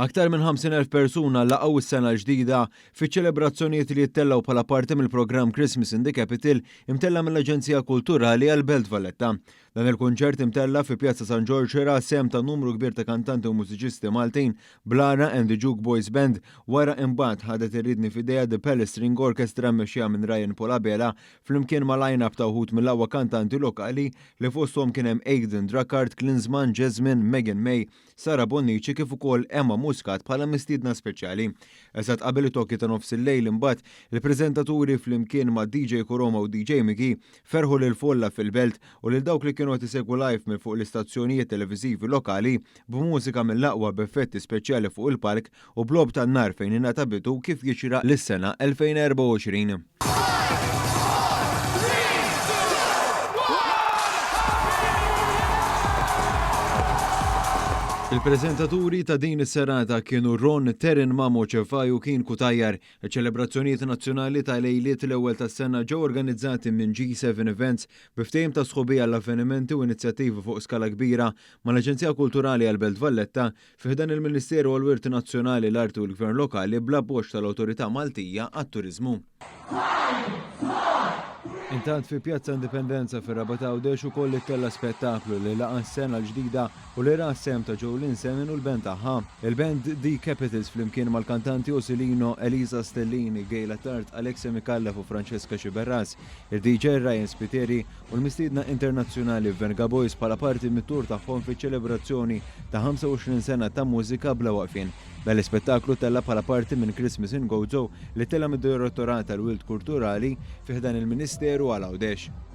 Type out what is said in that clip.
Aktar minn 50,000 persuna laqgħu s-sena l-ġdida fiċ-ċelebrazzjonijiet li jittellgħu bħala parti mill-programm Christmas in the Capital imtella' mill-Aġenzija Kulturali għall-Belt Valletta. Dan il-kunċert imtella' fi Pjazza San Ġorġ ra sehem ta' numru kbir ta' kantanti u mużiċisti Maltin bl-Għara and the Juke Boys Band wara imbagħad ħadet ir-riedni f'idejha The Palace String Orchestra mmexxija minn Ryan Paul Abela flimkien ma' line-up ta' wħud mill-aqwa kantanti lokali li fosthom kien hemm Aidan Druckart, Klinsmann, Jasmine, Megan May, Sara Bonnici kif ukoll Emma Muscat bħala mistiedna speċjali. Eżatt qabel it-tokki ta' nofsillejl imbagħad, il-preżentaturi flimkien ma' DJ Koroma u DJ Miki ferrħu lill-folla fil-Belt u lil dawk li kienu qed isegwu live minn fuq l-istazzjonijiet televiżivi lokali b'mużika mill-aqwa b'effetti speċjali fuq il-palk u b'logħob tan-nar fejn ingħata bidu kif jixraq lis-sena 2024. Il-preżentaturi ta' din is-serata kienu Ron Terin Mamo Cefai u Keen Cutajar. Iċ-ċelebrazzjonijiet nazzjonali ta' lejliet l-ewwel tas-sena ġew organizzati minn G7 Events bi ftehim ta' sħubija għall-avvenimenti u inizjattivi fuq skala kbira mal-Aġenzija Kulturali għall-Belt Valletta fi ħdan il-Ministeru għall-Wirt Nazzjonali, l-Arti u l-Gvern Lokali bl-appoġġ tal-Awtorità Maltija għat-Turiżmu. Intant fi Pjazza Indipendenza fir-Rabat Għawdex ukoll ittella' spettaklu li laqa' s-sena l-ġdida u li ra s-sehem ta' Jolene Semen u l-band tagħha. Il-band The Capitals flimkien mal-kantanti Osilino, Elisa Stellini, Gail Attard, Alexia Micallef u Francesca Sciberras, il-DJ Ryan Spiteri u l-mistiedna internazzjonali Venga Boys bħala parti mit-tour tagħhom fiċ-ċelebrazzjoni ta' 25 sena ta' mużika bla waqfien. Dan l-ispettaklu ttella' bħala parti minn Christmas in Gozo li ttella' mid-Direttorat tal-Wirt Kulturali fi ħdan il-Ministeru għal Għawdex.